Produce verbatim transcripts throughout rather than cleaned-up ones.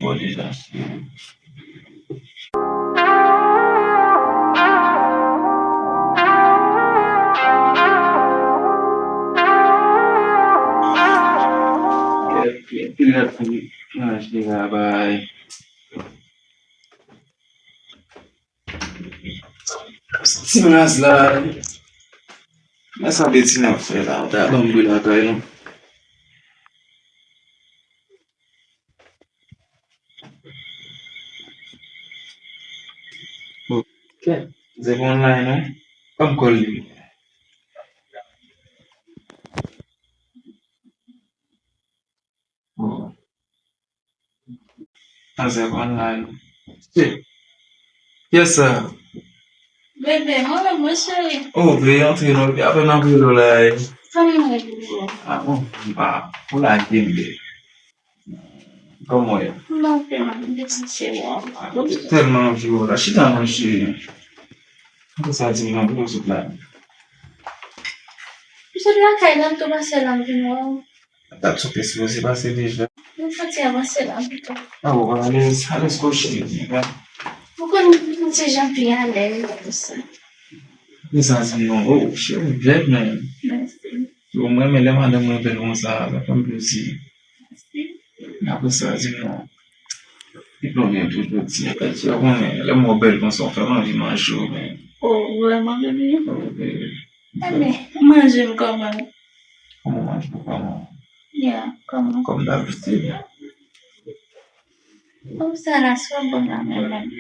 Bon, deja, cheri. Anpil lòt moun nan cheri a bay. Ti ras la. Men sa Bettina ap fè la, ou ta ban m bri lakay non. Bon, kèt, se pa online non. Ban m kòl li. Bon. Azèk online. Shit. Yes, sir. Bebe, mwen menm, mwen cheri. Oh, bebe, antre non, bebe, apèn antre lo la. Kòman w ye, bebe? Ah, bon, m pa, pou la gen, bebe. Kòman w ye? M pa fè mal, m te sanse wè w. Ah, m te tèlman anvi wè w la. Chita non, cheri. Konsa di m non, pou w sot la. M sot lakay la, m tou pase la, m vin wè w. Date sa w te sipoze pase deja. Mwen santi avanse la pito. Ah, ou alèz, alèz kò cheri. Ou konn mwen se jan pi alèz konsa. Apre sa di m non, oh, cheri, bèl menm. Mèsi. Yo, mwen renmen lè madanm mwen bèl konsa, sa fè m plezi. Mèsi. Apre sa di m non. Diplòm yo toujou di, ou konnen, lè m wè w bèl konsa, w fè m anvi manje w, men. Oh, vrèman, bebe? Oh, bebe. Enben, manje m kòman? Kòman manje w kòman? Yeah, kòman? Kòm dabitid. Kòm sa la, sa bon la, men bon.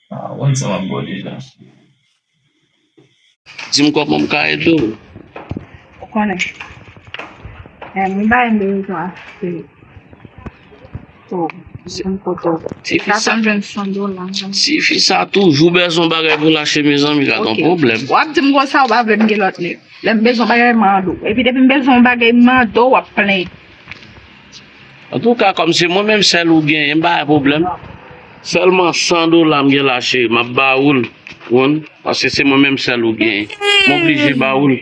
Ah, ou konn sa m ap ba w deja. Di m kòman m ka ede w. Ou konnen. Eh, m bay m bezwen achte. Oh, di m kote w. Tifi sa, san dola. Tifi sa toujou bezwen bagay pou l achte, mezanmi, gad yon pwoblèm. W ap di m konsa, ou pa vle m gen lòt nèg. Lè m bezwen bagay, m mande w. Epi depi m bezwen yon bagay, m mande w, w ap plenyen. Antouka, kòm se mwen menm sèl ou genyen, m pa gen pwoblèm. Sèlman san dola m gen la, cheri, m ap ba ou l, ou konn, paske se mwen menm sèl ou genyen. M oblije ba ou l.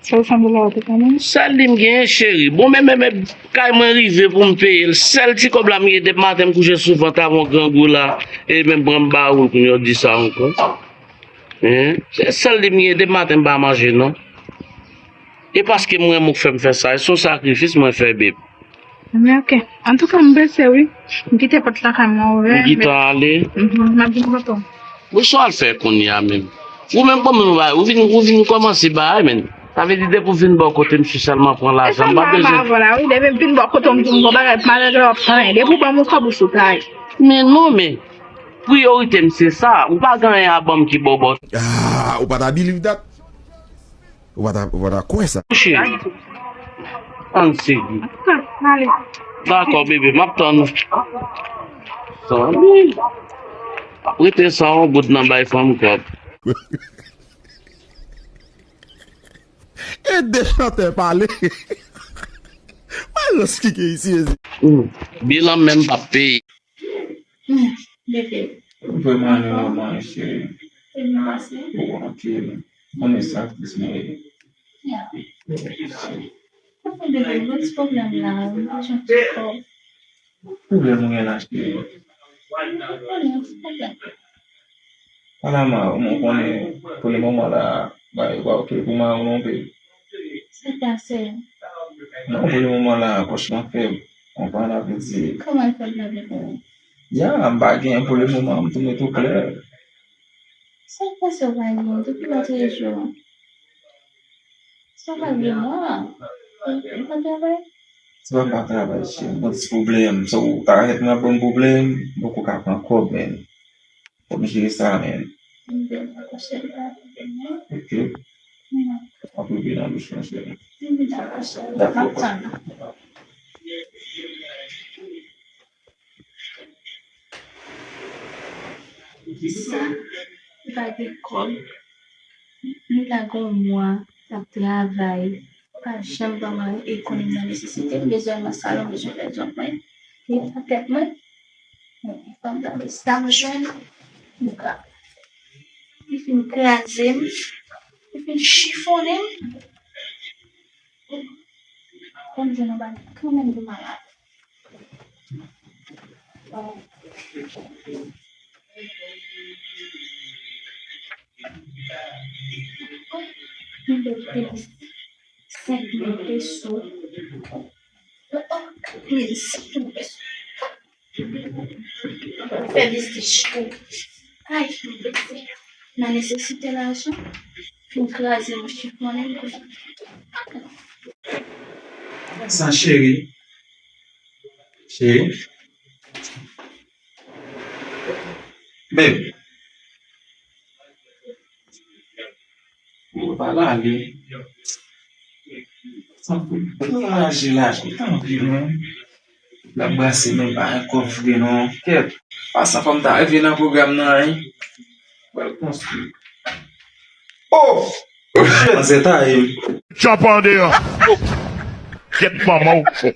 Sèl san dola ou te konnen? Sèl li m genyen, cheri. Bon, men, men, men, kay mwen rive pou m peye l. Sèl ti kòb la m genyen, depi maten m kouche sou vant avè yon grangou la, e menm pran m ba ou l, kounye a w di sa ankò. Hein? Se sèl li m genyen, depi maten m pa manje, non. E paske m renmen w k fè m fè sa. E se yon sakrifis mwen fè, babe. Men ok. Antouka, m prese, wi. M kite pòt lakay mwen ouvè. M gentan ale. Mhm, m ap vin kote w. Bon, sa w al fè kounye a menm? Ou menm, bon, menm, ou vin, ou vin kòmanse bagay, men. Sa vle di, depi w vin bò kote m, si sèlman pran lajan, m pa bezwen. E sa m ap avè w la, wi. Depi m vin bò kote w, m di m gon bagay pou m al regle, w ap plenyen. Depi w ban m yon kòb, ou sot la. Men non, men. Priyorite m se sa. Ou pa gen anyen a ban m ki bòbòt. Ah, ou pa ta believe that? Ou pa ta, ou pa ta kwè sa? Cheri. Ann segi. Ale. Dakò, bebe, m ap tann ou. Tann ou. Rete san yon goud nan bay fanm kòb. Ede chantè pale. Malòs ki gen isi, ezi. Hmm. Bilan menm p ap peye. Hmm, bebe. Vrèman, nou manman, cheri. Ou anpil. Konnen sa, plis mwen. Ya. Bebe, gon ti pwoblèm la, m bezwen ti kòb. Pwoblèm ou gen la, cheri? Konnen yon ti pwoblèm. Panama, ou konnen, pou le moman la, bagay pa oke pou mari w non, bebe. Sa k pase? Non, pou le moman la, pòch lan fèb. Konprann, sa vle di. Kòman l fèb la, bebe? Ya, m pa gen pou le moman, m tou met ou klè. Sa k pase w pa gen? Depi lòt jou. Sa pa gen mwa. Ou pa travay? Se pa m pa travay, cheri. M gon ti pwoblèm. So, ou ta jwenn nan bon pwoblèm, m poko ka pran kòb, men. Fò m jere sa, men. M byen, dakò, cheri, pa gen pwoblèm. Ok. M ap rive nan douch mwen, cheri. M dakò, cheri. Dakò. M ap tann. Sa, li pa gen kòb. Li la gon mwa, l ap travay. Pa janm ban mwen, e konnen m nan nesesite, m bezwen nan salon, m bezwen fè zòn mwen. Li nan tèt mwen. Fò m gade sa m jwenn. M ka. Li fin kraze m. Li fin chifonnen m. Fò m jwenn yon bagay kanmenm pou malad. Yon bèl tenis. Senk mil peso. Oh, kat mil senk mil peso. Fè biznis cho. Ay, m blese. Nan nesesite lajan. Fin kraze m chifonnen m. Sa cheri. Cheri. Babe. Ou pa lale. Tanpri, pa lale la, tanpri non. L ap brase men pa gen kòb vre non. Kèt. Pasan fò m ta rive nan pwogram nan wi. Pral konstwi. Oh! Manzè ta ye. Tchòp andedan. Kèt manman w.